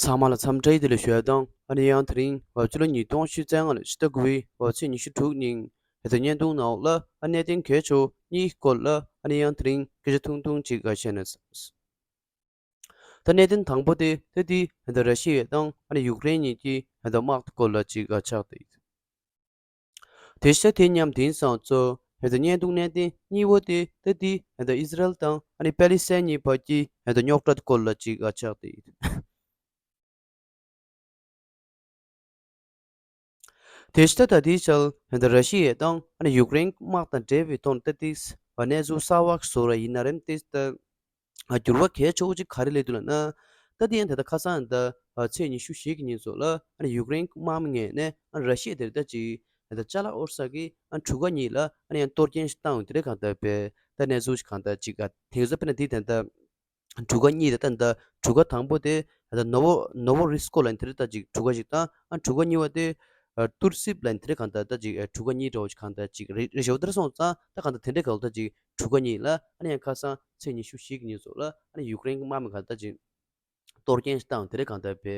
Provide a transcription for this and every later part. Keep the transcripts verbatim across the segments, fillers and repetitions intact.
ཚང་མ་ལ་འཚམས་འདྲི་བདེ་ལེགས་ཞུ་ཡ་དང་། ཨ་ནི་ཡང་དེ་རིང་འོ་སྤྱི་ལོ་ཉིས་སྟོང་ཉི་ཤུ་རྩ་ལྔ་ལོའི་ཕྱི་ཟླ་དགུ་པའི་འོ་ཚེས་ཉི་ཤུ་དྲུག་ཉིན་ཧེ་ད་བརྙན་ཐུང་ནང་ལ་ཨ་གནད་དོན་གལ་ཆེ་བ་གཉིས་སྐོར་ལ་ཨ་ནི་ཡང་དེ་རིང་སྐད་ཆ་ཐུང་ཐུང་ཅིག་བཤད་ན་བསམས། ད་གནད་དོན་དང་པོ་དེ་ད་དེ་ཧེ་ད་ར་ཤི་ཡ་དང་ཨ་ནི་ཡུཀ་རེན་གཉིས་ཀྱི་ཧེ་ད་དམག་དེ་སྐོར་ལ་ཅིག་ཆགས་ཏེ། དེ་ཤ་དེ་མཉམ་དེང་སང་ཚོ་ཧེ་ད་བརྙན་ཐུང་གནད་དོན་གཉིས་པོ་དེ་ད་དེ་ཧེ་ད་ཨི་སི་རལ་དང་ཨ་ནི་པེ་ལི་སི་ཐན་གཉིས་བར་གྱི་ཧེ་ད་རྙོག་དྲ་དེ་སྐོར་ལ་ཅིག་ཆགས་ཏེ། དེ་ལྟ་ད་ལྟའི་ཆར་ད་ར་ཤི་ཡ་དང་ཨ་ནི་ཡུཀ་རེན་དམག་དང་འབྲེལ་བའི་ཐོག་ནས་ད་ལྟའི་གནས་ཚུལ་གསར་པ་བཟོ་ར་ཡིན་ན་རེམ་ཏིས་ད་འགྱུར་བ་གལ་ཆེ་བོ་ཅིག་ག་རེ་སླེབས་འདུག་ལབ་ན། ད་ལྟའི་ཡང་ད་ལྟ་ཁ་སང་ད་ཚེས་ཉི་ཤུ་བཞི་གི་ཉིན་ཚོ་ལ་ཨ་ནི་ཡུཀ་རེན་དམག་མི་ངོས་ནས་ཨ་ནི་ར་ཤི་ཡ་དེར་ད་ཅིག་ད་ཅ་ལག་དབོར་ས་གི་ཨ་ནི་གྲུ་ཁ་གཉིས་ལ་ཨ་ནི་ཡང་གཏོར་སྐྱོན་ཞིག་བཏང་ཡོད་དེ་རེད། གང་ལྟར་པས་ད་གནས་ཚུལ་ཞིག་གང་ལྟར་ཅིག་ག་དེང་སང་དཔེར་ན་འདི་ད་ལྟ། གྲུ་ཁ་གཉིས་དེ་ད་ལྟ་གྲུ་ཁ་དང་པོ་དེ་ད་ནོ་ཝོ་ནོ་ཝོ་རི་སི་ཀོ་ལ་དེ་རེད། ད་ཅིག་གྲུ་ཁ་ཞིག་དང་ཨ་གྲུ་ཁ་གཉིས་པ་དེ་ཨ་ཏུར་སིབ་ལ་དེ་རེད། གང་ལྟར་ད་ཅིག་ཨ་གྲུ་ཁ་གཉིས་འདྲ་བོ་ཞིག་གང་ལྟར་ཅིག་རེ་རེ་ཞེ་པོ་དེ་རེད། སོང་ཙང་ད་གང་ལྟར་དེ་འདྲའི་སྐབས་ལ་ད་ཅིག་གྲུ་ཁ་གཉིས་ལ་ཨ་ནི་ཡང་ཁ་སང་ཚེས་ཉི་ཤུ་བཞི་གི་ཉིན་ཚོ་ལ་ཨ་ནི་ཡུཀ་རེན་གྱི་དམག་མི་གང་ལྟར་ཅིག་གཏོར་སྐྱོན་ཞིག་བཏང་དེ་རེད། གང་ལྟར་པའི་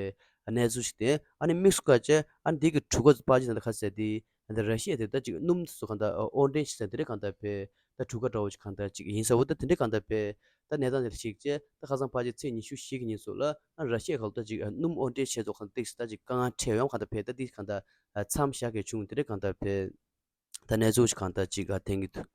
གནས་ཚུལ་ཞིག་དེ་ཨ་ནི་དམིགས་སུ་བཀར་བྱས་ཨ་ནི་འདི་གི་གྲུ་ཁ་ཕལ་ཆེར་ད་ལྟ་ཁ་གསལ་དེ་ད་ལྟ་ར་ཤི་ཡ་དེ་ད་ཅིག་སྣུམ་དེ་ཚོ་གང་ལྟར་ཨོ་འདྲེན་ཞིག་ཟེར་དེ་རེད། གང་ལྟར་པའི་ད་གྲུ་ཁ་འདྲ་བོ་ཞིག་གང་ལྟར་ཅིག་ཡིན་ས་འོ། ད་དེ་འདྲའི་གང་ལྟར་པའི་ད་གནས་སྟངས་དེ་ཞིག་བྱས་ད་ཁ་སང་ཕལ་ཆེར་ཚེས་ཉི་ཤུ་བཞི་གི་ཉིན་ཚོ་ལ་ཨ་ར་ཤི་ཡ་གང་ལྟར་ཅིག་སྣུམ་ཨོ་འདྲེན་བྱས་ཚོ་གང་ལྟར་ཏིག་ད་ཅིག་དཀའ་ངལ་འཕྲད་ཡོང་། གང་ལྟར་པའི་ད་འདི་གང་ལྟར་མཚམས་བཞག་གི་བྱུང་། དེ་རེད། གང་ལྟར་པའི་ད་གནས་ཚུལ་ཞིག་གང་ལྟར་ཅིག་ཐོན་གྱི་འདུག་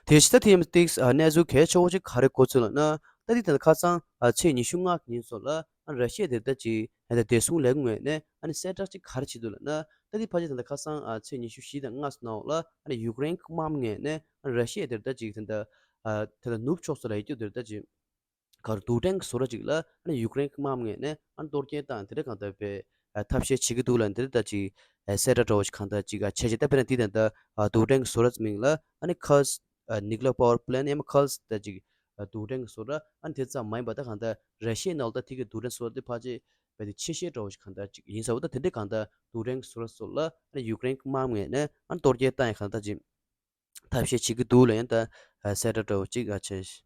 དེ་ཕྱི་ད་ཐེངས་ཏིག་ཨ་གནས་ཚུལ་གལ་ཆེ་བོ་ཅིག་ག་རེ་གོ་ཚུལ་ལབ་ན། ད་ལྟའི་ད་ལྟ་ཁ་སང་ཨ་ཚེས་ཉི་ཤུ་ལྔ་གི་ཉིན་སོགས་ལ་ཨ་ར་ཤི་ཡ་དེ་ད་ཅིག་ཨ་ད་བདེ་སྲུང་ལས་ཁུངས་ངོས་ནས་ཨ་ནི་གསལ་བསྒྲགས་ཅིག་ག་རེ་བྱེད་འདུག་ལབ་ན། ད་ལྟའི་ཕལ་ཆེར་ད་ལྟ་ཁ་སང་ཨ་ཚེས་ཉི་ཤུ་བཞི་དང་ལྔ་སོགས་ནང་ལ་ཨ་ནི་ཡུཀ་རེན་དམག་མི་ངོས་ནས་ཨ་ར་ཤི་ཡ་དེར་ད་ཅིག་ད་ལྟ་ཨ་ད་ལྟ་ནུབ་ཕྱོགས་སུ་ལ་ཡོད་རྒྱུ་དེར་ད་ཅིག་གར་རྡུལ་ཕྲན་གྱི་བཟོ་གྲྭ་ཅིག་ལ་ཨ་ནི་ཡུཀ་རེན་གྱི་དམག་མི་ངོས་ནས་ཨ་ནི་གཏོར་སྐྱོན་བཏང་། དེ་འདྲ་གང་ལྟར་པའི་ཨ་ཐབས་ཤེས་བྱེད་ཀྱི་འདུག་ལ། འདི་འདྲ་ད་ཅིག་ཨ་གསལ་བསྒྲགས་འདྲ་བོ་ཞིག་གང་ལྟར་ཅིག་ཨ་བྱས་བྱས། ད་དཔེར་ན་འདི་ད་ལྟ་ཨ་རྡུལ་ཕྲན་གྱི་བཟོ་གྲྭ་ཚོའི་མིང་ལ་ཨ་ནི་ཁཱལ་ཨ་ནིའུ་ཀི་ལི་ཡར་པ་ཝར་པ་ལེན་ཡང་ན་ཁཱལ་ད་ཅིག་ཨ་རྡུལ་ཕྲན་གྱི་བཟོ་གྲྭ་ཨ་ནི་དེ་ཙམ་མ་ཡིན་པ་ད་གང་ལྟར་ར་ཤི་ཡའི་ནང་ལ་ད་དེ་གི་རྡུལ་ཕྲན་བཟོ་གྲྭ་དེ་ཕལ་ཆེར་བས་དེ་ཆེ་ཤོས་འདྲ་བོ་ཞིག་གང་ལྟར་ཅིག་ཡིན་ས་འོ། ད་དེ་འདྲ་གང་ལྟར་རྡུལ་ཕྲན་གྱི་བཟོ་གྲྭ་ཚོ་ལ་ཨ་ནི་ཡུཀ་རེན་གྱི་དམག་མི་ངོས་ནས་ཨ་ནི་གཏོར་སྐྱོན་བཏང་ཡང་གང་ལྟར་ཅིག་ཐབས་ཤེས་བྱེད་ཀྱི་འདུག་ལ། ཡང་ད་ཨ་གསལ་བསྒྲགས་འདྲ་བོ་ཅིག་ཨ་བྱས།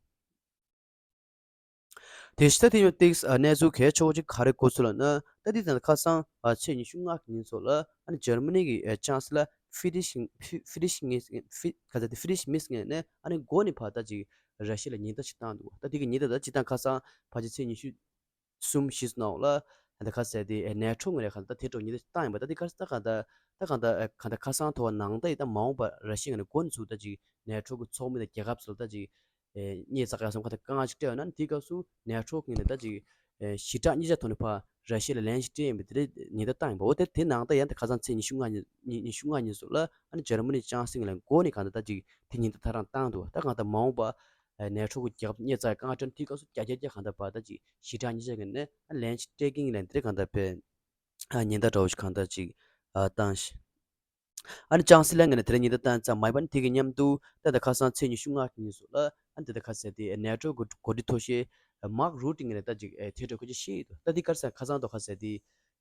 དེ་ཕྱི་ད་དེ་ཡང་ཏིག་ཨ་གནས་ཚུལ་གལ་ཆེ་བོ་ཅིག་ག་རེ་གོ་ཚུལ་ལབ་ན། ད་འདི་ད་ཁ་སང་ཨ་ཚེས་ཉི་ཤུ་ལྔ་གི་ཉིན་ཚོ་ལ་ཨ་ནི་འཇར་མ་ནི་གི་ཨ་ཅང་སི་ལར་ཧྥི་རི་ཤིང་ཧྥི་ཧྥི་རི་ཤིང་ངེ་ཧྥི་ག་ཚ་དེ་ཧྥི་རི་ཤིང་ངེ་ནས་ཨ་ནི་འགོ་ནས་ཕར་ད་ཅིག་ར་ཤི་ཡ་ལ་ཉེན་བརྡ་ཞིག་བཏང་འདུག་ད་དེ་གི་ཉེན་བརྡ་ད་སྤྱིར་བཏང་ཁ་སང་ཕལ་ཆེར་ཚེས་ཉི་ཤུ་གསུམ་བཞི་ནང་ལ་ད་ཁ་གསལ་དེ་ཨེ་ནེ་ཊོ་ངོས་ནས་གང་ལྟར་དེ་འདྲ་ཉེན་བརྡ་བཏང་ཡིན་པ། ད་དེ་ག་ད་གང་ལྟར་ད་གང་ལྟར་ཨེ་གང་ལྟར་ཁ་སང་ཐོག་ནང་ལྟ་ཡི་ད་མ་འོངས་པ་ར་ཤི་ཡ་ངོས་ནས་འགོ་ནས་ཚུར་ད་ཅིག་ནེ་ཊོ་གི་ཚོགས་མི་དང་རྒྱལ་ཁབ་ཚོ་ལ་ད་ཅིག་ཨེ་བརྙས་བཅོས་བྱེད་ཡ་སོང་གང་ལྟར་དཀའ་ངལ་ཞིག་འཕྲད་ཡོད་ན་དེའི་སྐབས་སུ་ནེ་ཊོ་ངོས་ནས་ད་ཅིག་ཨེ་ཞི་དྲག་གཉིས་ཆ་ཐོག་ནས་ཕར་ར་ཤི་ཡ་ལ་ལན་ཞིག་སྤྲད་ཡིན་པའི་དེ་འདྲའི་ཉེན་བརྡ་བཏང་ཡིན་པ། འོ་དེ་དེ་ནང་ལྟ་ཡང་ད་ཁ་སང་ཚེས་ཉི་ཤུ་ལྔ་ཉིན་ཉི་ཉི་ཤུ་ལྔ་ཉིན་སོགས་ལ་ཨ་ནི་འཇར་མ་ནི་ཅང་སི་ལར་འགོ་ནས་གང་ལྟར་ད་ཅིག་དེ་ཉེན་བརྡ་ཐག་རང་བཏང་འདུག་ད་གང་ལྟར་མ་འོངས་པ་ཨ་ནེ་ཊོ་གི་རྒྱལ་ཁབ་བརྙས་བཅོས་དཀའ་ངལ་འཕྲད་དུས་སྐབས་སུ་རྒྱ་རྒྱ་རྒྱ་གང་ལྟར་བར་ད་ཅིག་ཞི་དྲག་གཉིས་ཆ་གི་ནས་ཨ་ལན་ཞིག་སྤྲད་ཀྱི་ཡིན་ལབ་འདི་འདྲ་གང་ལྟར་བས་ཨ་ཉེན་བརྡ་འདྲ་བོ་ཞིག་གང་ལྟར་ཅིག་ཨ་བཏང་ཞིང་། ཨ་ནི་ཅང་སི་ལར་ངོས་ནས་དེ་རིང་ཉེན་བརྡ་བཏང་ཙམ་མ་ཡིན་པར་དེ་གི་མཉམ་དུ་ད་ལྟ་ཁ་སང་ཚེས་ཉི་ཤུ་ལྔ་གི་ཉིན་སོགས་ལ་ཨ་ནི་དེ་ལྟར་ཁ་གསལ་དེ་ནེ་ཊོ་གི་འགོ་ཁྲིད་མཐོ་ཤོས་མཱག་རུ་ཏི་ངོས་ནས་ད་ཅིག་ཨེ་ཐད་གཏོང་སྐད་ཆ་བཤད་ཡོད་འདུག་ད་འདི་ག་རེ་ཟེར་ན་ཁ་སང་ཐོག་ཁ་གསལ་དེ་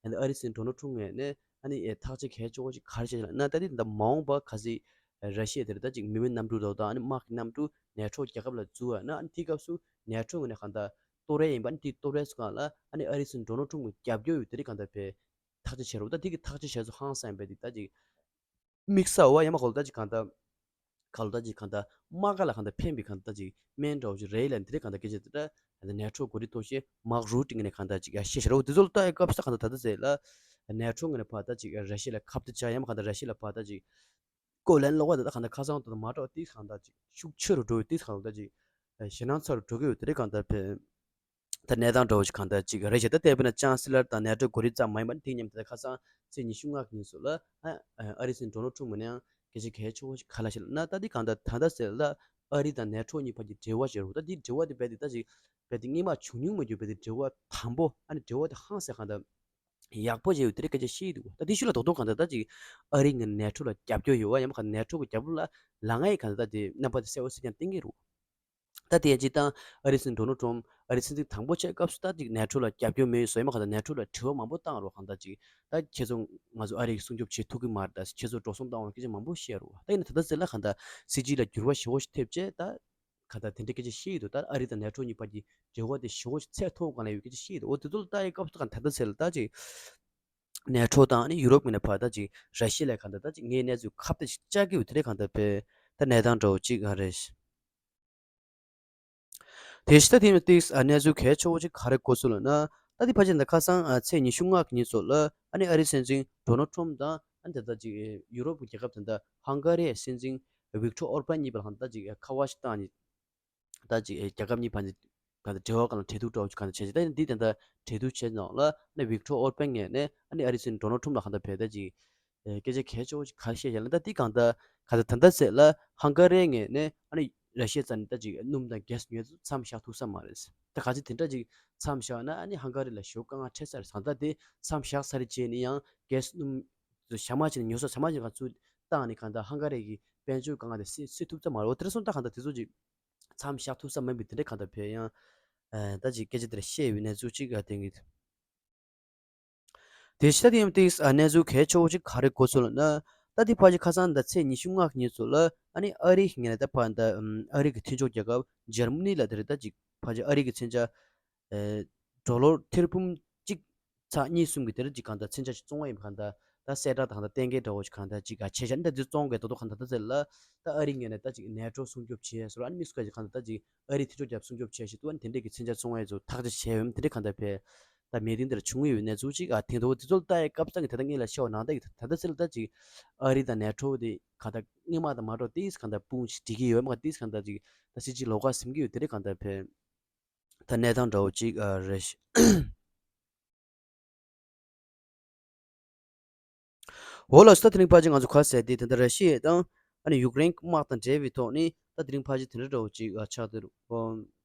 ཨ་ནི་ཨ་རིའི་སྲིད་འཛིན་ཌོ་ནལ་ཊམ་ངོས་ནས་ཨ་ནི་ཨེ་ཐག་གཅོད་གལ་ཆེ་བོ་ཞིག་ག་རེ་བྱས་ལབ་ན། ད་འདི་ད་མ་འོངས་པ་གལ་སྲིད་ར་ཤི་ཡ་དེར་ད་ཅིག་མི་མེད་གནམ་གྲུ་དང་ཨ་ནི་དམག་གི་གནམ་གྲུ་ནེ་ཊོ་རྒྱལ་ཁབ་ལ་འཛུལ་བ་ན་ཨ་ནི་དེའི་སྐབས་སུ་ནེ་ཊོ་ངོས་ནས་གང་ལྟར་གཏོར་ཡ་ཡིན་པ། ཨ་ནི་དེ་གཏོར་ཡ་སུ་གང་ལ་ཨ་ནི་ཨ་རིའི་སྲིད་འཛིན་ཌོ་ནལ་ཊམ་གྱི་རྒྱབ་སྐྱོར་ཡོད་དེ་རིགས་གང་ལྟར་བས་ཐག་གཅོད་བྱས་རོགས། ད་དེ་གི་ཐག་གཅོད་བྱས་སུ་ཧང་སངས་པའི་དེ་ད་ཅིག་དམིགས་བསལ་བ་ཡང་མ་གོ་ལ་ད་ཅིག་གང་ལྟར་ག་ལ་ད་ཅིག་གང་ལྟར་དམག་སྒར་ལ་གང་ལྟར་ཕན་པའི་གང་ལྟར་ད་ཅིག་སྨན་འདྲ་བོ་ཞིག་རེད་ལབ་དེ་རིགས་གང་ལྟར་སྐད་ཆ་དེ་འདྲ་ནེ་ཊོ་འགོ་ཁྲིད་མཐོ་ཤོས་མཱག་རུ་ཏི་ངོས་ནས་གང་ལྟར་ཅིག་ཡ་བཤད་བྱས་རོགས། དེ་ཚོ་ལ་ལྟ་ཡ་སྐབས་སུ་གང་ལྟར་ད་ལྟ་ཟེར་ལ་ནེ་ཊོ་ངོས་ནས་ཕར་ད་ཅིག་ར་ཤི་ཡ་ལ་ཁ་གཏད་བཅག་ཡ་མ་གང་ལྟར་ར་ཤི་ཡ་ལ་ཕར་ད་ཅིག་རྒོལ་ལན་སློག་པ་དེ་ད་གང་ལྟར་ཁ་སང་དུ་མ་འགྲོ་དེ་གང་ལྟར་ཅིག་ཤུགས་ཆེ་རུ་འགྲོ་ཡོད་དེ་གང་ལྟར་ཅིག་ཞེད་སྣང་ཚ་རུ་འགྲོ་གི་ཡོད་དེ་རིགས་གང་ལྟར་བས། ད་གནས་སྟངས་འདྲ་བོ་ཞིག་གང་ལྟར་ཅིག་རེད་བྱས། ད་ལྟ་དཔེར་ན་ཅང་སི་ལར་དང་ནེ་ཊོ་འགོ་ཁྲིད་ཙམ་མ་ཡིན་པར་དེ་མཉམ་དུ་ད་ཁ་སང་ཚེས་ཉི་ཤུ་ལྔ་གི་ཉིན་སོགས་ལ་ཨ་ཨ་རིའི་སྲིད་འཛིན་ཌོ་ནལ་ཊམ་ངོས་ནས་ཡང་སྐད་ཆ་གལ་ཆེ་བོ་ཞིག་ག་ལ་བཤད་ལབ་ན། ད་འདི་གང་ལྟར་ད་ལྟ་ཟེར་ལ་ཨ་རི་དང་ནེ་ཊོ་གཉིས་བར་གྱི་འབྲེལ་བ་ཞིག་རེད། ད་འདི་འབྲེལ་བ་དེ་རྦད་དེ་ད་ཅིག་རྦད་དེ་སྔོན་མ་བྱུང་མྱོང་མ་མྱོང་བའི་དེ་འབྲེལ་བ་དམ་པོ་ཨ་ནི་འབྲེལ་བ་དེ་ཧང་སངས་གང་ལྟར་ཡག་པོ་བྱས་ཡོད་དེ་རིགས་སྐད་ཆ་བཤད་ཀྱི་འདུག་ད་དེ་ཤུལ་ལ་རྡོག་རྡོག་གང་ལྟར་ད་ཅིག་ཨ་རི་ངོས་ནས་ནེ་ཊོ་ལ་རྒྱབ་སྐྱོར་ཡོད་པ་ཡང་མ་གང་ནེ་ཊོ་གི་རྒྱབ་ལོགས་ལ་ལངས་ཡས་གང་ལྟར་ད་དེ་རྣམ་པ་དེ་གསལ་པོ་གསལ་རྐྱང་བསྟན་གྱི་རེད། ད་དེ་ཡང་སྤྱིར་བཏང་ཨ་རིའི་སྲིད་འཛིན་ཌོ་ནལ་ཊམ་ཨ་རིའི་སྲིད་འཛིན་དང་པོ་ཆགས་སྐབས་སུ་ད་ཅིག་ནེ་ཊོ་ལ་རྒྱབ་སྐྱོར་མེད་བཟོ་ཡ་མ་གང་ལྟར་ནེ་ཊོ་ལ་དྲི་བ་མང་པོ་བཏང་རོགས་གང་ལྟར་ཅིག་ད་ཁྱེད་ཚོ་ང་ཚོ་ཨ་རི་གི་སྲུང་སྐྱོབ་བྱེད་ཐུབ་ཀྱི་མ་རེད། ད་ཁྱེད་ཚོ་འགྲོ་སོང་བཏང་བ་སྐད་ཆ་མང་པོ་བཤད་རོགས། ད་ཡིན་ན་ད་ལྟ་ཟེར་ལ་གང་ལྟར་སྲིད་བྱུས་ལ་འགྱུར་བ་ཞེ་པོ་ཞིག་ཐེབས་བྱས་ད་ ག་ད་དེ་འདྲའི་སྐད་ཆ་བཤད་ཡོད་འདུག་ད་ཨ་རི་དང་ནེ་ཊོ་གཉིས་བར་གྱི་འབྲེལ་བ་དེ་ཞེ་པོ་ཅིག་ཚད་མཐོ་པོ་སྒང་ལ་ཡོད་སྐད་ཆ་བཤད་ཡོད་འདུག་འོ་དེ་ཚོ་ལ་ལྟ་ཡི་སྐབས་སུ་ག་ད་ད་ཚེ་ལ་ད་ཅིག་ནེ་ཊོ་དང་ཨ་ནི་ཡུ་རོབ་ངོས་ནས་ཕར་ད་ཅིག་ར་ཤི་ཡ་ལ་ག་ད་ད་ཅིག་ངའི་གནས་ཚུལ་ཁ་གཏད་ཅིག་བཅག་གི་ཡོད་དེ་རེད། ག་ད་དཔེ་ད་གནས་སྟངས་འདྲ་བོ་ཅིག་ག་རེད། དེ་ཕྱི་ད་དེ་ནི་ཏིག་གནས་ཚུལ་གལ་ཆེ་བོ་ཅིག་ག་རེ་གོ་སོང་ལབ་ན། ད་དེ་ཕལ་ཆེར་ད་ཁ་སང་ཨ་ཚེས་ཉི་ཤུ་ལྔ་གི་ཉིན་སོགས་ལ་ཨ་ནི་ཨ་རིའི་སྲིད་འཛིན་ཌོ་ནལ་ཊམ་དང་ཨ་ནི་ད་ལྟ་ཅིག་ཡུ་རོབ་ཀྱི་རྒྱལ་ཁབ་ད་ལྟ་ཧང་ག་རིའི་སྲིད་འཛིན་ཝིག་ཊོར་ཨོར་པན་གཉིས་བར་ལ་ད་ཅིག་ཁ་པར་ཞིག་བཏང་ནས་ད་ཅིག་རྒྱལ་ཁབ་གཉིས་བར་གྱི་ག་ད་འབྲེལ་བ་སྒང་ལ་གྲོས་བསྡུར་འདྲ་བོ་ཅིག་ག་ད་བྱས་ཅིག་ད་འདི་ད་ལྟ་གྲོས་བསྡུར་བྱས་ནང་ལ་ཨ་ནི་ཝིག་ཊོར་ཨོར་པན་ངོས་ནས་ཨ་ནི་ཨ་རིའི་སྲིད་འཛིན་ཌོ་ནལ་ཊམ་ལ་ག་ད་ཕེ་ད་ཅིག་ཨེ་སྐད་ཆ་གལ་ཆེ་བོ་ཞིག་ག་རེ་བཤད་བཞག་ལབ་ན། ད་འདི་གང་ལྟར་ག་ད་ད་ལྟ་ཟེར་ལ་ཧང་ག་རི་ངོས་ནས་ཨ་ནི་ར་ཤི་ཡ་རྩ་ནས་ད་ཅིག་སྣུམ་དང་གྷེ་སི་ཉོ་ཚུལ་མཚམས་བཞག་ཐུབ་ས་མ་རེད། ད་ག་ཚོད་དེ་འདྲ་ཅིག་མཚམས་བཞག་ན་ཨ་ནི་ཧང་ག་རི་ལ་ཞེ་པོ་དཀའ་ངལ་འཕྲད་ས་རེད། གང་ལྟར་དེ་མཚམས་བཞག་ཚར་རྗེས་ནས་ཡང་གྷེ་སི་སྣུམ་ཞག་མ་ཅིག་ནས་ཉོ་ས་ཞག་མ་ཅིག་ག་ཚུར་བཏང་ནས་གང་ལྟར་ཧང་ག་རི་གི་དཔལ་འབྱོར་དཀའ་ངལ་དེ་སེལ་སེལ་ཐུབ་ས་མ་རེད། འོ་དེ་འདྲ་སོང་ཙང་གང་ལྟར་དེ་ཚོ་ཅིག་མཚམས་བཞག་ཐུབ་ས་མིན་པའི་དེ་འདྲ་གང་ལྟར་ཕེ་ཡང་ཨ་ད་ཅིག་སྐད་ཆ་དེ་འདྲ་བཤད་ཡོད་པའི་གནས་ཚུལ་ཅིག་ག་དེང་གི་དེ་ཕྱི་ད་དེ་ཡང་ཏིག་གནས་ཚུལ་གལ་ཆེ་བོ་ཅིག་ག་རེ་གོ་སོང་ལབ་ན། ད་དེ་ཕལ་ཆེར་ཁ་སང་ད་ཚེས་ཉི་ཤུ་ལྔ་གི་ཉིན་སོགས་ལ་ཨ་ནི་ཨ་རི་གི་ངོས་ནས་ད་ཕར་ད་ཨ་རི་གི་མཐུན་ཕྱོགས་རྒྱལ་ཁབ་འཇར་མ་ནི་ལ་དེ་རེད། ད་ཅིག་ཕལ་ཆེར་ཨ་རི་གི་མཚོན་ཆ་ཨེ་ཌོ་ལར་ཐེར་འབུམ་གཅིག་ཚེག་གཉིས་གསུམ་གྱི་དེ་རེད། ཅིག་གང་ལྟར་མཚོན་ཆ་ཞིག་བཙོང་བ་ཡིན་པ་གང་ལྟར་ད་གསལ་བསྒྲགས་དང་ད་གཏན་འཁེལ་འདྲ་བོ་ཞིག་གང་ལྟར་ཅིག་ག་བྱས་བཞག་ནི་ད་དེ་བཙོང་དགོས་ད་དོ་གང་ལྟར་ད་ཚེ་ལ་ད་ཨ་རི་ངོས་ནས་ད་ཅིག་ནེ་ཊོ་སྲུང་སྐྱོབ་བྱས་སོ་ཨ་ནི་མི་སུ་ག་ཅིག་གང་ལྟར་ཅིག་ཨ་རིའི་མཐུན་ཕྱོགས་རྒྱལ་ཁབ་སྲུང་སྐྱོབ་བྱས་ཤིག་ཏུ་ཨ་ནི་དེ་འདྲས་ཀྱི་མཚོན་ཆ་བཙོང་བའི་ཚོ་ཐག་གཅོད་བྱས་ཡོད་དེ་འདྲས་གང་ལྟར་བས་ད་མེད་དེ་འདིར་བྱུང་ཡོད་གནས་ཚུལ་ཅིག་ཨ་དེང་དུ་དེ་ཚོ་ལ་ལྟ་ཡའི་སྐབས་སང་གི་ད་ལྟ་ངེད་ལ་ཤེས་བ་ནང་ལྟ་ཡི་ད་ལྟ་ཚེ་ལ་ད་ཅིག་ཨ་རི་དང་ནེ་ཊོ་དེ་གང་ལྟར་སྔོན་མ་དང་མ་འགྲོ་ཏིས་གང་ལྟར་དཔུང་ཞིག་སྒྲིག་གི་ཡོད་མ་ཏིས་གང་ལྟར་ཅིག་ད་སྲིད་ཇུས་ལོགས་ཀ་ཟིན་གི་ཡོད་དེ་འདྲས་གང་ལྟར་བས་ད་གནས་སྟངས་འདྲ་བོ་ཅིག་ཨ་རེད། འོ་ལགས་སོ། ད་དེ་རིང་ཕལ་ཆེར་ང་ཚོ་ག་ཟེར་ཏེ་ད་ལྟ་ར་ཤི་ཡ་དང་ཨ་ནི་ཡུཀ་རེན་དམག་དང་འབྲེལ་བའི་ཐོག་ནས་ད་དེ་རིང་ཕལ་ཆེར་དེ་འདྲ་འདྲ་བོ་ཅིག་ཨ་ཆགས་བསྡད་འདུག་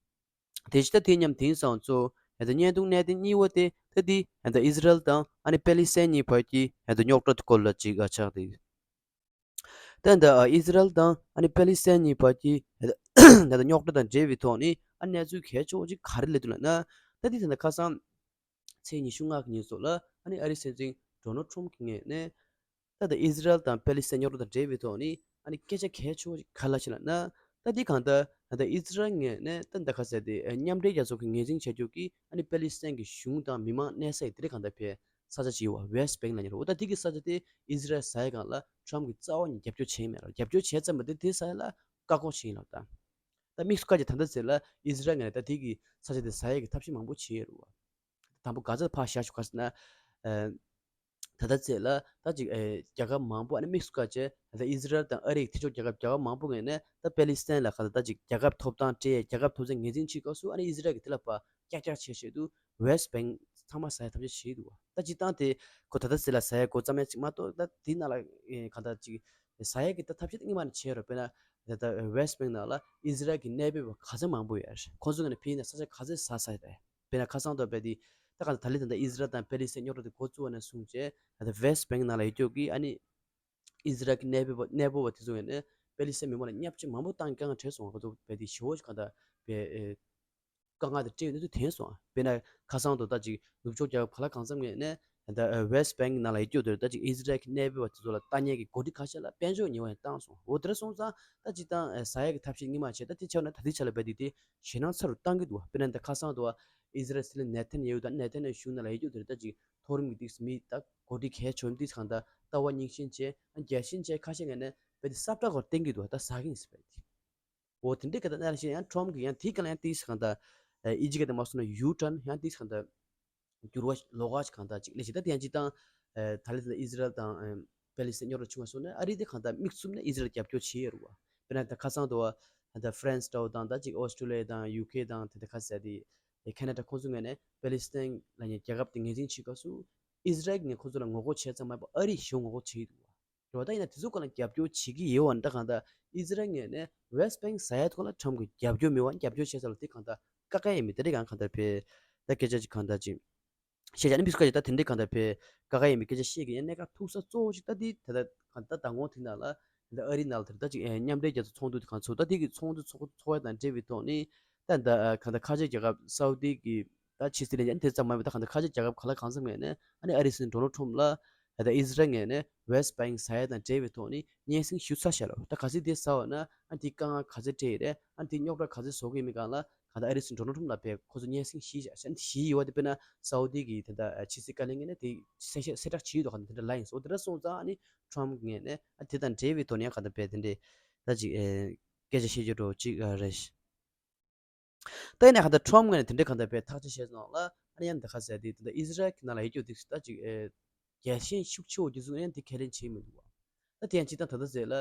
དེ་ཕྱི་ད་དེ་མཉམ་དེང་སང་ཚོ་ད་བརྙན་ཐུང་གནད་དོན་གཉིས་པ་དེ་ད་དེ་ད་ཨི་ཟི་རལ་དང་ཨ་ནི་པེ་ལི་སི་ཐན་གཉིས་བར་གྱི་ད་རྙོག་དྲ་དེ་སྐོར་ལ་ཅིག་ཨ་ཆགས་བསྡད། ད་ད་ཨི་ཟི་རལ་དང་ཨ་ནི་པེ་ལི་སི་ཐན་གཉིས་བར་གྱི་ད་རྙོག་དྲ་དང་འབྲེལ་བའི་ཐོག་ནས་ཨ་གནས་ཚུལ་གལ་ཆེ་བོ་ཅིག་ག་རེ་སླེབས་འདུག་ལབ་ན། ད་དེ་ད་ཁ་སང་ཚེས་ཉི་ཤུ་ལྔ་གི་ཉིན་སོགས་ལ་ཨ་ནི་ཨ་རིའི་སྲིད་འཛིན་ཌོ་ནལ་ཊམ་གྱི་ངོས་ནས་ད་ལྟ་ཨི་ཟི་རལ་དང་པེ་ལི་སི་ཐན་རྙོག་དྲ་དང་འབྲེལ་བའི་ཐོག་ནས་ཨ་ནི་སྐད་ཆ་གལ་ཆེ་བོ་ག་རེ་ལབ་ཤག་ལབ་ན། ད་འདི་གང་ལྟར་ད་ལྟ་ཨི་ཟི་རལ་ངོས་ནས་ད་ལྟ་ག་ཟེར་ཏེ་མཉམ་འབྲེལ་རྒྱལ་ཚོགས་ཀྱི་ངོས་འཛིན་བྱ་རྒྱུ་གི་ཨ་ནི་པེ་ལི་སི་ཐན་གྱི་གཞུང་དང་མི་མང་གནས་ས་ཡི་དེ་རིང་གང་ལྟར་བས་ས་ཆ་ཅིག་ཡོད་པ་ཝེ་སི་ཊི་བེང་ལབ་མཁན་རེད། འོ་ད་འདི་གི་ས་ཆ་དེ་ཨི་ཟི་རལ་ཟ་ཡ་སྒང་ལ་ཊམ་གྱི་རྩ་བ་ནས་རྒྱབ་སྐྱོར་བྱས་མེད་ར། རྒྱབ་སྐྱོར་བྱས་ཙམ་པ་དེ་དེ་ས་ཡ་ལ་བཀག་འགོག་བྱས་ཡིན་ལབ་ད། ད་དམིགས་སུ་བཀར་གྱི་ད་ལྟ་ཟེར་ལ་ཨི་ཟི་རལ་ངོས་ནས་ད་དེ་གི་ས་ཆ་དེ་ཟ་ཡ་གི་ཐབས་ཤེས་མང་པོ་བྱས་ཡོད་རེད་བ། དང་པོ་ག་ཚོད་ཕར་བཞག་ཞུ་ག་ཟེར་ན། ཨ་ད་ལྟ་ཚེ་ལ་ད་ཅིག་ཨེ་རྒྱལ་ཁབ་མང་པོ་ཨ་ནི་དམིགས་སུ་བཀར་བྱས་ད་ལྟ་ཨི་ཟི་རལ་དང་ཨ་རིའི་མཐུན་ཕྱོགས་རྒྱལ་ཁབ་རྒྱལ་ཁབ་མང་པོ་ངོས་ནས་ད་པེ་ལི་སི་ཐན་ལ་ག་ད་ད་ཅིག་རྒྱལ་ཁབ་ཐོབ་ཐང་སྤྲད་རྒྱལ་ཁབ་ཐོབ་ཐང་ངོས་འཛིན་བྱེད་སྐབས་སུ་ཨ་ནི་ཨི་ཟི་རལ་གྱིས་དེ་ལ་ཕར་ཀྱག་ཀྱག་བྱེད་ཆེད་དུ་ཝེ་སི་ཊི་བེང་ཚང་མ་ཟ་ཡ་ཐབས་ཤེས་བྱེད་འདུག་བ། ད་སྤྱིར་བཏང་དེ་ཁོ་ད་ལྟ་ཚེ་ལ་ཟ་ཡ་འགོ་བརྩམས་ཡ་ཅིག་མ་གཏོགས་ད་དེའི་ནང་ལ་ཨེ་ག་ད་ཅིག་ཟ་ཡ་གི་ད་ཐབས་ཤེས་ད་སྔོན་མ་ནས་བྱས་རོགས། དཔེར་ན་ད་ད་ཝེ་སི་ཊི་བེང་ནང་ལ་ཨི་ཟི་རལ་གྱི་གནས་སྤོས་པ་ག་ཚོད་མང་པོ་ཡོད་རེད། ཁོང་ཚོ་ངོས་ནས་ཕྱིན་ནས་ས་ཆ་ག་ཚོད་ཟ་ཟ་ཡ་རེད། དཔེར་ན་ཁ་སང་དུ་བས་དེ་ད་ག་ད་ད་ལི་ད་ད་ཨི་ཟི་རལ་དང་པེ་ལི་སི་ཐན་རྙོག་དྲ་དེ་འགོ་བཙུགས་པ་ནས་བཟུང་བྱས་ད་ད་ཝེ་སི་ཊི་བེང་ནང་ལ་ཡོད་རྒྱུ་གི་ཨ་ནི་ཨི་ཟི་རལ་གྱི་གནས་སྤོས་པ་གནས་སྤོ་བ་དེ་ཚོ་ངོས་ནས་པེ་ལི་སི་ཐན་མི་མང་ལ་བརྙས་བཅོས་མང་པོ་བཏང་དཀའ་ངལ་འཕྲད་སོང་བ། ཁོ་ཚོ་བས་དེ་ཞེ་པོ་ཅིག་ག་ད་བས་ཨེ་དཀའ་ངལ་དེ་འཕྲད་ཡོད་གནས་ཚུལ་ཐོན་སོང་། དཔེར་ན་ཁ་སང་དུ་ད་ཅིག་ནུབ་ཕྱོགས་རྒྱལ་ཁབ་ག་ལ་གང་འཚམ་ངོས་ནས་ད་ཝེ་སི་ཊི་བེང་ནང་ལ་ཡོད་རྒྱུ་དེ་ད་ཅིག་ཨི་ཟི་རལ་གྱི་གནས་སྤོས་པ་དེ་ཚོ་ལ་ལྟ་ཉན་གྱི་གོ་སྒྲིག་ཁ་ཤས་ལ་དཔལ་འབྱོར་ཉེས་པ་ཡང་བཏང་སོང་། འོ་དེ་འདྲ་སོང་ཙང་ད་ཅིག་ད་ཟ་ཡ་གི་ཐབས་ཤེས་སྔོན་མ་བྱས་ད་དེ་ཆགས་ན་ད་དེ་ཆ་ལ་བས་དེ་དེ་ཞེད་སྣང་ཚ་རུ་བཏང་གི་འདུག་དཔེར་ན་ད་ཁ་སང་དུ་ཨི་ཟི་རལ་སྲིད་བློན་ནེ་ཐན་ཡ་ཧུ་དང་ནེ་ཐན་ཡ་ཧུ་གཞུང་ནང་ལ་ཡོད་རྒྱུ་དེ་ད་ཅིག་མཐོ་རིམ་གྱི་ཏིག་མི་ད་གོ་སྒྲིག་གལ་ཆེ་བའི་ཏིག་གང་ད་ལྟ་བ་རྙིང་ཞེན་བྱས་རྒྱལ་ཞེན་བྱས་ཁ་ཤས་ངོས་ནས་བས་དེ་ས་བཀྲ་གོར་བསྟན་གྱི་འདུག་ད་ཟ་གི་ཡིན་ཟེར་བས་དེ། འོ་དེ་འདྲའི་སྐད་ཆ་གནང་ལ་ཞེས་ཡང་ཊམ་གྱིས་ཡང་དེའི་སྐད་ལ་ཡང་ཏིས་གང་ལྟར་ཨི་ཇི་སྐད་དུ་མ་སོང་ན་ཡུ་ཊརན་ཡང་ཏིས་གང་ལྟར་འགྱུར་བ་ལོགས་ཀ་ཞིག་གང་ལྟར་ཅིག་སླེབས་ཤིང་ད་དེ་ཡང་སྤྱིར་བཏང་ད་ལི་ད་ཨི་ཟི་རལ་དང་པེ་ལི་སི་ཐན་རྙོག་དྲ་བྱུང་བ་སོང་ན་ཨ་རི་དེ་གང་ལྟར་དམིགས་བཙུམ་ནས་ཨི་ཟི་རལ་རྒྱབ་སྐྱོར་བྱེད་ཡོད་རེད་བ། དཔེར་ན་ད་ཁ་སང་དུ་བ་ད་ཧྥ་རན་སི་འདྲ་བོ་དང་ད་ཅིག་ཨོ་སི་ཀྲོ་ལི་ཡ་དང་ཡུ་ཁེ་དང་དེ་འདྲ་ཁ་ཟེར་དེ་ཁེ་ན་ཌ་ཁོང་ཚོ་ངོས་ནས་པེ་ལི་སི་ཐན་ལ་ཉེ་རྒྱལ་ཁབ་དེ་ངོས་འཛིན་བྱེད་སྐབས་སུ་ཨི་ཟི་རལ་གྱིས་ཁོང་ཚོ་ལ་ངོ་རྒོལ་བྱས་ཙམ་མ་ཡིན་པར་ཨ་རིས་ཞེ་པོ་ངོ་རྒོལ་བྱེད་ཀྱི་འདུག་བ། རེད་བ། ད་ཡིན་ན་དེ་ཚོ་སྒང་ལ་རྒྱབ་སྐྱོར་བྱེད་ཀྱི་ཡོད་བ་འདྲ་གང་ལྟར་ཨི་ཟི་རལ་ངོས་ནས་ཝེ་སི་ཊི་བེང་ཟ་ཡ་ཐོག་ལ་ཊམ་གྱིས་རྒྱབ་སྐྱོར་མེད་བ་རྒྱབ་སྐྱོར་བྱས་ས་ལ་དེ་གང་ལྟར་ཀ་ཀ་ཡིན་མི་དེ་འདྲ་གང་གང་ལྟར་བས་ད་སྐད་ཆ་ཅིག་གང་ལྟར་ཅིག་བཤད་བྱ་ནི་མི་སུ་ཀ་ཅིག་ད་དེ་འདྲ་གང་ལྟར་བས་ཀ་ཀ་ཡིན་མི་སྐད་ཆ་བཤད་ཀྱི་ཡིན་གནད་འགག་ཐུག་ས་གཙོ་བོ་ཅིག་ད་དེ་ད་ད་གང་ལྟར་མདང་དགོང་དེ་ནང་ལ་ད་ཨ་རི་ནང་ལ་དེ་ད་ཅིག་མཉམ་འབྲེལ་རྒྱལ་ཚོགས་ཚོགས་འདུ་དེ་གང་ཚོགས་ད་དེ་གི་ཚོགས་འདུ་ཚོགས་ཚོགས་ཡ་དང་འབྲེལ་བའི་ཐོག་ནས་ད་ད་གང་ལྟར་ཁ་ཆེ་རྒྱལ་ཁབ་སའུ་ཏི་གི་ད་ཕྱི་སྲིད་ལས་འགན་དེ་ཙམ་མ་ཡིན་པ་ད་གང་ལྟར་ཁ་ཆེ་རྒྱལ་ཁབ་ག་ལ་གང་འཚམ་ངོས་ནས་ཨ་ནི་ཨ་རིའི་སྲིད་འཛིན་ཌོ་ནལ་ཊམ་ལ་ ད་ལྟ་ཨི་ཟི་རལ་ངོས་ནས་West Bank ཟ་ཡ་དང་འབྲེལ་བའི་ཐོག་ནས་སྙན་སེང་ཞུ་ཚར་བཞག་ལོ། ད་གལ་སྲིད་དེ་ཟ་བ་ན་ཨ་དེ་དཀའ་ངལ་ག་ཚོད་འཕྲད་ཡི་རེད། ཨ་དེ་རྙོག་དྲ་ག་ཚོད་བཟོ་གི་ཡིན་མིན་སྒང་ལ་གང་ལྟར་ཨ་རི་སྲིད་འཛིན་ཌོ་ནལ་ཊམ་ལ་ཕེབས་ཁོ་ཚོ་སྙན་སེང་ཞུས་བཞག་ཨ་ཞུས་ཡོད་པ་དེ། དཔེར་ན་སའུ་དི་གི་ད་ལྟ་ཕྱི་སྲིད་བཀའ་བློན་ངོས་ནས་དེ་གསལ་བཤད་གསལ་བསྒྲགས་བྱས་ཡོད་དོ། གང་ལྟར་དེ་འདྲ་ལབ་ཡིན་སོ། དེ་འདྲ་སོང་ཙང་ཨ་ནི་ཊམ་ངོས་ནས་ཨ་དེ་དང་འབྲེལ་བའི་ཐོག་ནས་ཡང་གང་ལྟར་དཔེ་དེ་འདྲའི་ད་ཅིག་ཨེ་སྐད་ཆ་བཤད་རྒྱུ་འདྲ་བོ་ཅིག་ཨ་རེད། ད་ཡིན་ནའི་གང་ལྟར་ཊམ་ངོས་ནས་དེ་འདྲའི་གང་ལྟར་དཔེ་ཐག་གཅོད་བྱས་སོང་ལ། ཨ་ནི་ཡང་འདི་ག་ཟེར་དེ་ད་ལྟ་ཨི་ཟི་རལ་གྱི་ནང་ལ་ཡོད་རྒྱུ་དེ་ད་ཅིག་ཨེ་རྒྱལ་ཞེན་ཤུགས་ཆེ་བོ་རྒྱུ་ཚོ་ཡང་དེ་ཁས་ལེན་བྱས་མི་འདུག་བ། ད་དེ་ཡང་སྤྱིར་བཏང་ད་ལྟ་ཟེར་ལ་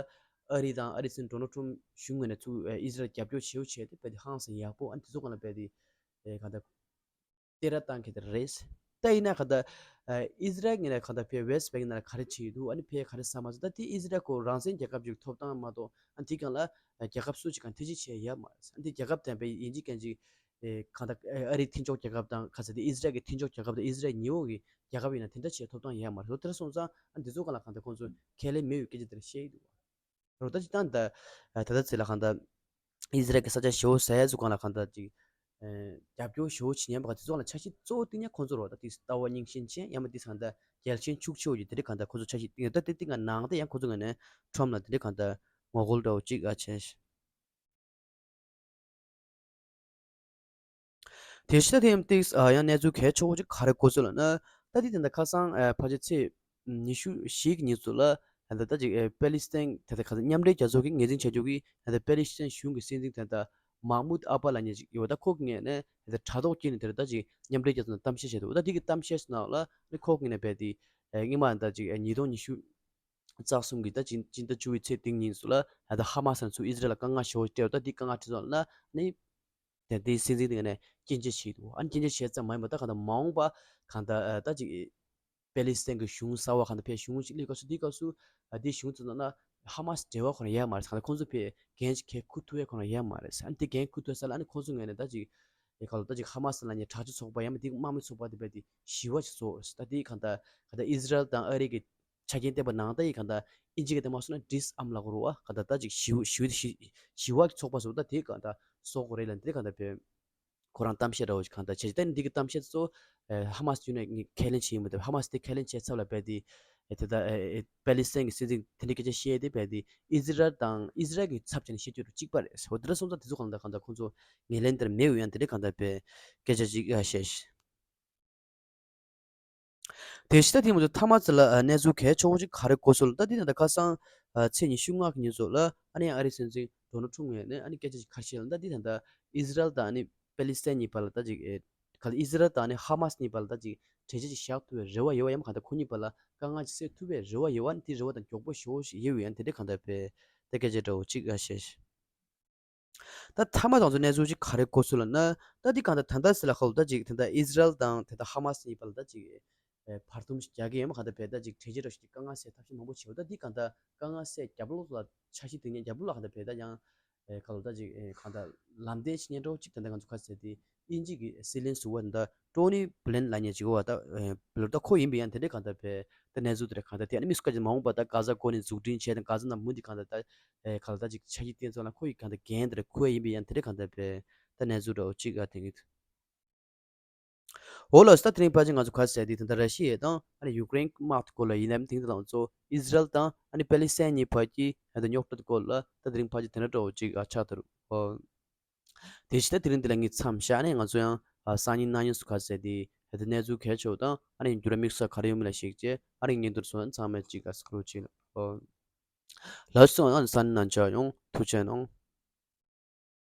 ཨ་རི་དང་ཨ་རི་སྲིད་འཛིན་ཌོ་ནལ་ཊམ་གཞུང་ངོས་ནས་ཚུར་ཨེ་ཨི་ཟི་རལ་རྒྱབ་སྐྱོར་བྱེད་འོ་བྱས་ཏེ་དཔེ་དེ་ཧང་སང་ཡག་པོ། ཨ་ནི་དེ་ཚོ་གང་ལ་དཔེ་དེ་ཨེ་གང་ལྟར་སྟེར་བཏང་གི་དེ་རེད། ད་ཡིན་ན་གང་ལྟར་ཨ་ཨི་ཟི་རལ་ངོས་ནས་གང་ལྟར་ཕའི་West Bank ནང་ལ་ག་རེ་བྱེད་ཀྱི་འདུག་ཨ་ནི་ཕའི་ག་རེ་ཟ་མ་ཟ། ད་དེ་ཨི་ཟི་རལ་ཁོ་རང་བཙན་རྒྱལ་ཁབ་ཅིག་ཐོབ་ཐང་མ་གཏོགས་ཨ་དེ་སྒང་ལ་རྒྱལ་ཁབ་སུ་ཅིག་གང་ཐེ་ཇུས་བྱས་ཡོད་མ་རེད། ཨ་དེ་རྒྱལ་ཁབ་དང་པའི་ཡིན་གཅིག་མིན་གཅིག་ཨེ་གང་ལྟར་ཨ་རི་མཐུན་ཕྱོགས་རྒྱལ་ཁབ་དང་ག་ཚོད་དེ་ཨི་ཟི་རལ་གྱི་མཐུན་ཕྱོགས་རྒྱལ་ཁབ་དང་ཨི་ཟི་རལ་ཉེ་འོག་གི་རྒྱལ་ཁབ་ཡིན་ན་དེ་འདྲ་བྱས་ཐོབ་ཐང་ཡོད་མ་རེད། དེ་འདྲ་སོང་ཙང་ཨ་དེ་ཚོ་སྒང་ལ་གང་ལྟར་ཁོང་ཚོ་ཁས་ལེན་མེད་པའི་སྐད་ཆ་དེ་འདྲ་བཤད་ཀྱི་འདུག་རོ། ད་ཅིག་ད་ད་ད་ལྟ་ཚེ་ལ་གང་ལྟར་ཨི་ཟི་རལ་གྱི་ས་ཆ་ཞེ་པོ་ཟ་ཡ་ཚོ་སྒང་ལ་གང་ལྟར་ཅིག་ཨེ་རྒྱབ་སྐྱོར་ཞེ་པོ་བྱེད་མཁན་པ་ག་དེ་ཚོ་ལ་འཆར་གཞི་གཙོ་བོ་བཏིང་ཡ་ཁོང་ཚོ་རོ། ད་དེ་ལྟ་བ་རྙིང་ཞེན་ཅན་ཡང་མ་དེ་གང་ལྟར་རྒྱལ་ཞེན་ཤུགས་ཆེ་བོ་ཡོད་དེ་འདྲ་གང་ལྟར་ཁོང་ཚོ་འཆར་གཞི་བཏིང་ཡོད། ད་དེ་བཏིང་ག་ནང་ད་ཡང་ཁོང་ཚོ་ངོས་ནས་ཊམ་ལ་དེ་འདྲ་གང་ལྟར་ངོ་རྒོལ་འདྲ་བོ་ཅིག་ཨ་བྱས། དེ་ཕྱི་ད་ཐེངས་ཏིག་ཨ་ཡང་གནས་ཚུལ་གལ་ཆེ་བོ་ཅིག་ག་རེ་གོ་སོང་ལབ་ན། ད་དེ་དེ་འདྲ་ཁ་སང་ཨ་ཕལ་ཆེར་ཚེས་ཉི་ཤུ་བཞི་གི་ཉིན་ཚོ་ལ་ད་ད་ཅིག་ཨེ་པེ་ལི་སི་ཐན་དེ་ད་ག་ས་མཉམ་འབྲེལ་རྒྱལ་ཚོགས་ཀྱིས་ངོས་འཛིན་བྱ་རྒྱུ་གི་ད་ད་པེ་ལི་སི་ཐན་གཞུང་གི་སྲིད་འཛིན་དེ་ད་མཱ་མུད་ཨ་པ་ལབ་མཁན་ཅིག་ཡོད། ད་ཁོ་གི་ངོས་ནས་ད་དྲ་ཐོག་བརྒྱུད་ནས་དེ་ད་ད་ཅིག་མཉམ་འབྲེལ་རྒྱལ་ཚོགས་ནང་གཏམ་བཤད་བྱས་འདུག་ད་དེ་གི་གཏམ་བཤད་ནང་ལ་ནི་ཁོ་གི་ངོས་ནས་རྦད་དེ་ཨེ་སྔོན་མ་ད་ཅིག་ཨེ་ཉིས་སྟོང་ཉི་ཤུ་རྩ་གསུམ་གྱི་ད་སྤྱི་སྤྱི་ཟླ་བཅུ་པའི་ཚེས་བདུན་ཉིན་སུ་ལ་ད་ལྟ་ཧ་མ་སི་ནས་ཚུར་ཨི་ཟི་རལ་ལ་དཀའ་ངལ་ཞེ་པོ་སྤྲད་པ། ད་དེ་དཀའ་ངལ་འཕྲད་སོང་ལབ་ན་ནི་དེ་དེའི་སྲིད་འཛིན་དེ་ནས་སྐྱོན་བརྗོད་བྱས་འདུག་ཨ་ནི་སྐྱོན་བརྗོད་བྱས་ཙམ་མ་ཡིན་པར་ད་གང་ལྟར་མ་འོངས་པ་གང་ལྟར་ད་ཅིག་པེ་ལི་སི་ཐན་གྱི་གཞུང་གསར་པ་གང་ལྟར་ཕའི་གཞུང་ཞིག་སླེབས་སྐབས་སུ་དེའི་སྐབས་སུ་ཨ་དེའི་གཞུང་ཚོ་ནང་ན་ཧ་མ་སི་འབྲེལ་བ་ཁོ་རང་ཡོད་མ་རེད། གང་ལྟར་ཁོང་ཚོ་ཕའི་འགན་ཞིག་འཁུར་ཐུབ་ཡ་ཁོ་རང་ཡོད་མ་རེད། ཨ་ནི་དེ་འགན་འཁུར་ཐུབ་ས་ལ་ཨ་ནི་ཁོང་ཚོ་ངོས་ནས་ད་ཅིག་ཨེ་ག་ལ་ད་ཅིག་ཧ་མ་སི་ལབ་མཁན་དྲག་སྤྱོད་ཚོགས་པ་ཡང་མིན་དེ་དམག་མི་ཚོགས་པ་དེ་རྦད་དེ་ཞི་བ་ཞིག་བཟོ། ད་དེ་གང་ལྟར་གང་ལྟར་ཨི་ཟི་རལ་དང་ཨ་རི་གི་ཆ་རྐྱེན་བསྟན་པ་ནང་ལྟར་ཡིན། གང་ལྟར་ཨིན་ཇི་གི་དེ་མ་སོང་ན་ཌིས་ཨམ་ལབ་དགོས་རེད་བ། གང་ལྟར་ད་ཅིག་ཞི་ཞི་ཞི་བ་གི་ཚོགས་པ་བཟོ། ད་དེ་གང་ལྟར་བཟོ་དགོས་རེད་ལབ་དེ་གང་ལྟར་བས་ཁོ་རང་གཏམ་བཤད་འདྲ་བོ་ཞིག་གང་ལྟར་བྱས། ད་འདི་གི་གཏམ་བཤད་ཚོ་ཨེ་ཧ་མ་སི་བརྒྱུད་ནས་ངས་ཁས་ལེན་བྱས་ཡིན་པ་དེ། ཧ་མ་སི་དེ་ཁས་ལེན་བྱས་ཚབ་ལ་རྦད་དེ་ཨེ་དེ་ད་ཨེ་ཨེ་པེ་ལི་སི་ཐན་གྱི་སྲིད་འཛིན་དེ་འདྲའི་སྐད་ཆ་བཤད་དེ་རྦད་དེ་ཨི་ཟི་རལ་དང་ཨི་ཟི་རལ་གྱི་ཚབ་བྱས་ནས་བཤད་རྒྱུ་རུ་གཅིག་པ་རེད་ཟེར་བ་དེ་འདྲ་སོང་ཙང་དེ་ཚོ་གང་ལྟར་གང་ལྟར་ཁོང་ཚོ་ངོས་ལེན་དེར་མེད་འོས་ཡང་དེ་འདྲའི་གང་ལྟར་བས་སྐད་ཆ་ཅིག་ཨ་བཤད། དེ་ཕྱི་ད་དེ་མ་ཚད་མཐའ་མ་ཚེ་ལ་ཨ་གནས་ཚུལ་གལ་ཆེ་བོ་ཅིག་ག་རེ་གོ་སོང་ལབ་ན། ད་དེ་ད་ལྟ་ཁ་སང་ཨ་ཚེས་ཉི་ཤུ་ལྔ་གི་ཉིན་ཚོ་ལ་ཨ་ནི་ཨ་རིའི་སྲིད་འཛིན་ཌོ་ནལ་ཊམ་ངོས་ནས་ཨ་ནི་སྐད་ཆ་ཅིག་ག་རེ་བཤད་ལབ་ན། ད་དེ་ད་ལྟ་ཨི་ཟི་རལ་དང་ཨ་ནི་པེ་ལི་སི་ཐན་གཉིས་བར་ལ་ད་ཅིག་ཨེ་ག་ལ་ཨི་ཟི་རལ་དང་ཨ་ནི་ཧ་མ་སི་གཉིས་བར་ལ་ད་ཅིག་གྲོས་ཆོད་ཅིག་བཞག་ཐུབ་པའི་རེ་བ་ཡོད་པ་ཡང་མ་གང་ལྟར་ཁོ་གཉིས་བར་ལ་དཀའ་ངལ་ཅིག་སེལ་ཐུབ་པའི་རེ་བ་ཡོད་པ། ཨ་ནི་དེ་རེ་བ་དང་མགྱོགས་པོ་ཞེ་པོ་ཞིག་ཡོད་པ་ཡང་དེ་འདྲའི་གང་ལྟར་བས་ད་སྐད་ཆ་འདྲ་བོ་ཅིག་ག་རེ་བཤད། ད་མཐའ་མ་དང་ཚོ་གནས་ཚུལ་ཅིག་ག་རེ་གོ་སོང་ལབ་ན། ད་འདི་གང་ལྟར་ད་ལྟ་ཟེར་ལ་ཁ་ལོ་ད་ཅིག་དེ་འདྲ་ཨི་ཟི་རལ་དང་དེ་འདྲ་ཧ་མ་སི་གཉིས་བར་ལ་ད་ཅིག་ཨེ་བར་འདུམ་ཞིག་རྒྱག་གི་ཡོད་མ་གང་ལྟར་བས་ད་ཅིག་གྲོས་ཆོད་འདྲ་ཞིག་དཀའ་ངལ་སེལ་ཐབས་ཤེས་མང་པོ་བྱེད་འོ། ད་འདི་གང་ལྟར་དཀའ་ངལ་སེལ་རྒྱབ་ལོགས་ལ་འཆར་གཞི་དེ་ཉིད་རྒྱབ་ལོགས་ལ་གང་ལྟར་བས་ད་ཡང་ཨེ་ཁ་ལོ་ད་ཅིག་ཨེ་གང་ལྟར་ལམ་སྟོན་བྱེད་མཁན་འདྲ་བོ་ཅིག་ད་ལྟ་ང་ཚོ་ག་ཟེར་དེ་དབྱིན་ཇི་གི་སྲིད་བློན་ཟུར་པ་འདི་ཊོ་ནི་བྷི་ལན་ལབ་མཁན་ཅིག་ཡོད་པ། ད་ཨེ་བྷི་ལན་ད་ཁོ་ཡིན་པས་ཡང་དེ་འདྲའི་གང་ལྟར་བས་ད་གནས་ཚུལ་དེ་འདྲ་གང་ལྟར་དེ་ཨ་ནི་མི་སུ་ཁ་ཅིག་མ་འོངས་པ་ད་གྷ་ཟ་འགོ་ནས་འཛུགས་སྐྲུན་བྱས་དང་གྷ་ཟ་ནང་མུ་མཐུད་གང་ལྟར་ད་ཨེ་ག་ལ་ད་ཅིག་འཆར་གཞི་བཏིང་ཚོགས་ལ་ཁོ་ཡི་གང་ལྟར་འགན་དེ་ཁོ་ཡིན་པས་ཡང་དེ་འདྲ་གང་ལྟར་བས་ད་གནས་ཚུལ་འདྲ་བོ་ཅིག་ཨ་དེ་གི་འོ་ལགས་སོ། ད་དེ་རིང་ཕལ་ཆེར་ང་ཚོ་ག་ཟེར་དེ་ད་ལྟ་ར་ཤི་ཡ་དང་ཨ་ནི་ཡུ་ཀེ་རེན་དམག་དེ་སྐོར་ལ་ཡིན་ནམ། དེང་དུ་ལང་ཚོ་ཨི་ཟི་རལ་དང་ཨ་ནི་པེ་ལི་སི་ཐན་གཉིས་བར་གྱི་ཨ་ད་རྙོག་དྲ་དེ་སྐོར་ལ་ད་དེ་རིང་ཕལ་ཆེར་དེ་འདྲ་འདྲ་བོ་ཅིག་ཨ་ཆགས་ཐུབ་རེད། ཨོ། དེ་བཞིན་ད་དེ་རིང་འདི་ལ་ངས་མཚམས་བཞག་ནས་ང་ཚོ་ཡང་ཨ་སང་ཉིན་གནངས་ཉིན་སུ་ག་ཟེར་དེ་ད་གནས་ཚུལ་གལ་ཆེ་བ་དང་ཨ་ནི་འགྱུར་བ་དམིགས་བསལ་ག་རེ་ཡོད་མེད་ལ་གཞིགས་བྱས་ཨ་ནི་ངས་འདིར་སོང་ཚང་མས་ཅིག་ཨ་སྐུ་རོགས་བྱེད། ཨོ། ལགས་སོ། ཨ་ནི་སང་ཉིན་ནང་མཇལ་ཡོང་། ཐུགས་རྗེ་གནང་།